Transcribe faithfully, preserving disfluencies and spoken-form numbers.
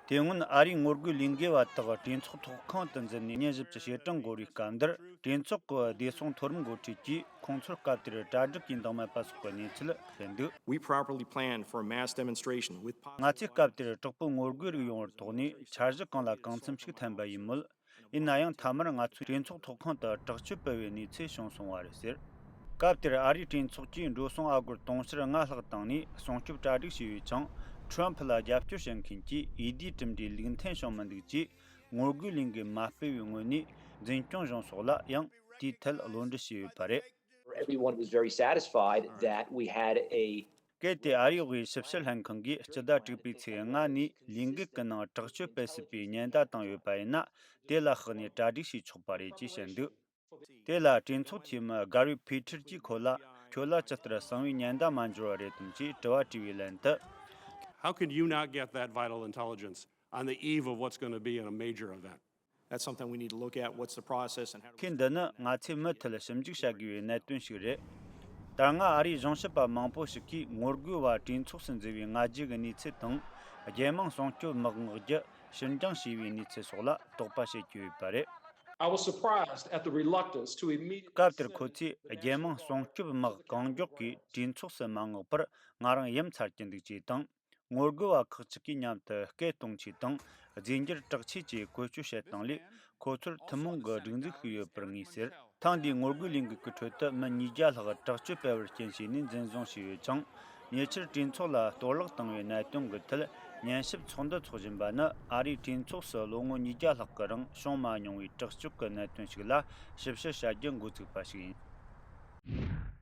དེ་སྔོན་ཨ་རིའི་ངོ་རྒོལ་ལས་འགུལ་བ་དག་གྲོས་ཚོགས་ཚོགས་ཁང་དུ་འཛུལ་ནས་ཉིན་བཞི་བཅུ་ཞེ་གྲངས་འགོར་བའི་སྐབས་འདིར། གྲོས་ཚོགས་ཀྱི་བདེ་སྲུང་མཐོ་རིམ་འགོ་ཁྲིད་ཀྱིས་ཁོང་ཚོར་སྐབས་དེར་གྲ་སྒྲིག་གིས་འདང་མེད་པ་སོགས་ཀྱི་གནས་ཚུལ་སྤེལ་འདུག། We properly planned for a mass demonstration with positive ང་ཚོས་སྐབས་དེར་དྲག་པོའི་ངོ་རྒོལ་རིགས་ཡོང་བར་དོགས་ནས། འཆར་གཞི་གང་ལ་གང་འཚམ་ཞིག་འཐེན་པ་ཡིན་མོད། ཡིན་ན་ཡང་། མཐའ་མར་ང་ཚོས་གྲོས་ཚོགས་ཚོགས་ཁང་དུ་དྲག་སྤྱོད་སྤེལ་བའི་གནས་ཚུལ་བྱུང་སོང་བ་རེད་ཟེར། སྐབས་དེར་ཨ་རིའི་གྲོས་ཚོགས་ཀྱིས་འགྲོ་སོང་ཨ་སྒོར་དུང་ཕྱུར་ལྔ་ལྷག་བཏང་ནས་སྲུང་སྐྱོབ་གྲ་སྒྲིག་བྱས་ཡོད་ཅིང་། ཁྲོམ་ཕུ་ལ་རྒྱབ་སྐྱོར་བྱེད་མཁན་གྱི་འོས་བསྡུའི་གྲུབ་འབྲས་ལུགས་མཐུན་བྱུང་མི་འདུག་ཅེས། ངོ་རྒོལ་ལས་འགུལ་མ་སྤེལ་བའི་ངོས་ནས་འཛིན་སྐྱོང་གཞུང་སོགས་ལ་ཡང་དེའི་ཐད་བློ་འདྲི་བྱས་ཡོད་པ་རེད། Everyone was very satisfied that we had a གལ་ཏེ་ཨ་རིའི་དབུས་ཞིབ་བཤེར་ལྷན་ཁང་གིས་སྤྱི་ཟླ་དྲུག་པའི་ཚེས་ལྔ་ནས་ལས་འགུལ་གྱི་ནང་དྲག་སྤྱོད་སྤེལ་སྲིད་པའི་ཉེན་བརྡ་བཏང་ཡོད་པ་ཡིན་ན། དེ་ལ་དཔགས་ནས་གྲ་སྒྲིག་བྱས་ཆོག་པ་རེད་ཅེས་བཤད་འདུག། དེ་ལ་གྲོས་ཚོགས་འཐུས་མི་གྷ་རི་ཕི་ཐར་གྱིས་ཁོ་ལ། ཁྱོད་ལ་ཇི་ལྟར་གསང་བའི་ཉེན་བརྡ་མ་འབྱོར་བ་རེད་དམ་ཅེས་དྲི་བ་དྲིས་པའི་ལན་དུ། How can you not get that vital intelligence on the eve of what's going to be a major event? That's something we need to look at. What's the process and how do we ཁོས་འདི་ནི་ང་ཚོས་མུ་མཐུད་ཞིབ་འཇུག་བྱ་དགོས་པའི་གནད་དོན་ཞིག་རེད། ད་སྔ་ཨ་རིའི་གཞུང་ཞབས་པ་མང་པོ་ཞིག་གིས་ངོ་རྒོལ་བ་གྲོས་ཚོགས་སུ་འཛུལ་བའི་སྔ་རྗེས་ཀྱི་གནས་ཚུལ་དང་། རྒྱལ་དམངས་སྲུང་སྐྱོབ་དམག་འོག་བརྒྱུད་ཕྱིར་འགྱངས་བྱས་པའི་གནས་ཚུལ་སོགས་ལ་དོགས་པ་བྱེད་ཀྱི་ཡོད་པ་རེད། I was surprised at the reluctance to immediately སྐབས་དེར་ཁོ་ཚོས་རྒྱལ་དམངས་སྲུང་སྐྱོབ་དམག་གང་མགྱོགས་ཀྱིས་གྲོས་ཚོགས་སུ་མ་མངགས་པར་ང་རང་ཡ་མཚར་གྱི་འདུག་ཅེས་དང་། ངོ་རྒོལ་བ་ཁག་ཅིག་གིས་མཉམ་དུ་སྐད་གཏོང་ཆེད་དང་རྫས་འགྱུར་དྲག་ཆེད་ཀྱི་བཀོལ་སྤྱོད་བྱེད་སྟངས་ལས། ཁོ་ཚོར་ཐུན་མོང་གི་སྒྲིག་འཛུགས་ཤིག་ཡོད་པར་ངེས་ཟེར། ཐེངས་འདིའི་ངོ་རྒོལ་ལས་འགུལ་གྱི་ཁྲོད་དུ་མི་ཉིས་བརྒྱ་ལྷག་དྲག་སྤྱོད་སྤེལ་བར་རྐྱེན་བྱས་ནས་འཛིན་བཟུང་བྱས་ཡོད་ཅིང་། ཉེ་ཆར་གྲོས་ཚོགས་ལ་གཏོར་བརླག་བཏང་བའི་གནད་དོན་གྱི་ཐད་ཉན་ཞིབ་ཚོགས་འདུ་འཚོགས་བཞིན་པ་ནི། ཨ་རིའི་གྲོས་ཚོགས་སུ་ལོ་ངོ་ཉིས་བརྒྱ་ལྷག་གི་རིང་བྱུང་མ་མྱོང་བའི་དྲག་སྤྱོད་ཀྱི་གནད་དོན་ཞིག་ལ་ཞིབ་བཤེར་བྱ་རྒྱུ་འགོ་ཚུགས་པ་ཞིག་ཡིན།